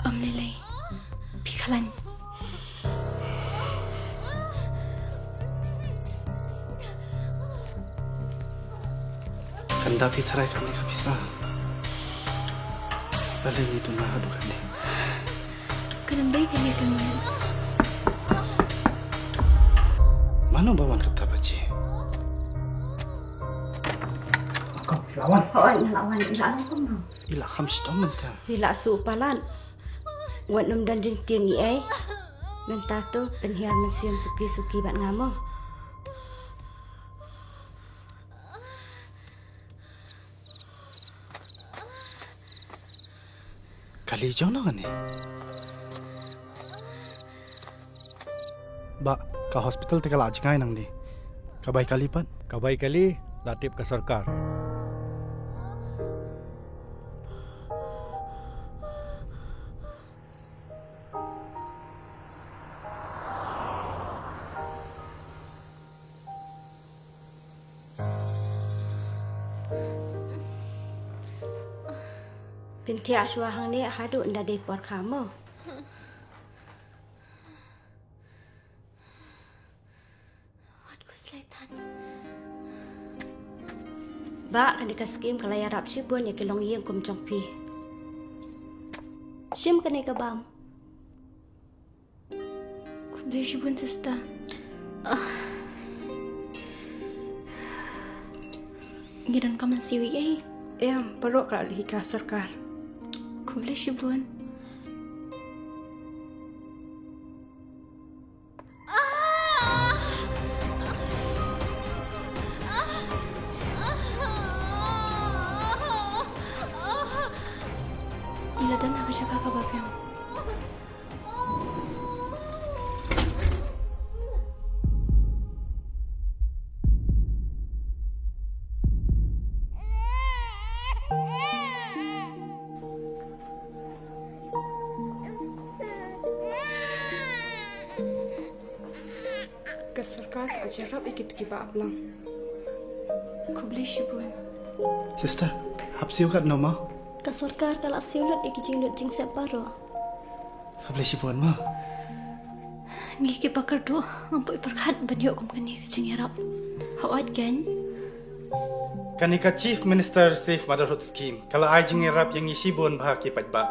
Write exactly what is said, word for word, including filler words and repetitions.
Ym lei lei. Phi khlaiñ. Kan da phi tharai kam ne ka pisa. Balei ngi duna haduh kane? Kan ym dei kane ka niam. Mano ba wan kata baje? Ko, lawan. Hooid, nga la wan, i la long kumno? I la kham shitom mynta. Phi la shu palat. Wat nym don jingtieng ei ei. Mynta to pynhiar mynsiem suki suki bad nga mo. Kali jong no kane? Bah, ka hospital te ka la jngai nangne. Ka bai kali pat? Ka bai kali, la tip ka sorkar. Pynthiah shuwa hangne haduh ynda dei por kha mo. Wat khuslai than. Bah, kane ka skim ka la ïarap shibun ïa ki longïing kum jong phi. Shim kane ka bam. Khublei shibun, sister. Ngi donkam mynsiem ei ei? Em, baroh ka la leh hi ka sorkar. Khublei shibun. I la don ha ka jaka kaba biang. Ka sorkar ka ïarap ïa kito kiba ap lang. Khublei shibun. Sister, hap siew katno mo? Ka sorkar ka la siew lut ïa ki jinglut jingsep baroh. Khublei shibun mo. Ngi kiba kyrduh ngam poi pyrkhat ban ïoh kum kane ka jingïarap. Hooid keiñ. Kane ka Chief Minister Safe Motherhood Scheme ka la ai jingïarap ïa ngi shibun bha ki paidbah.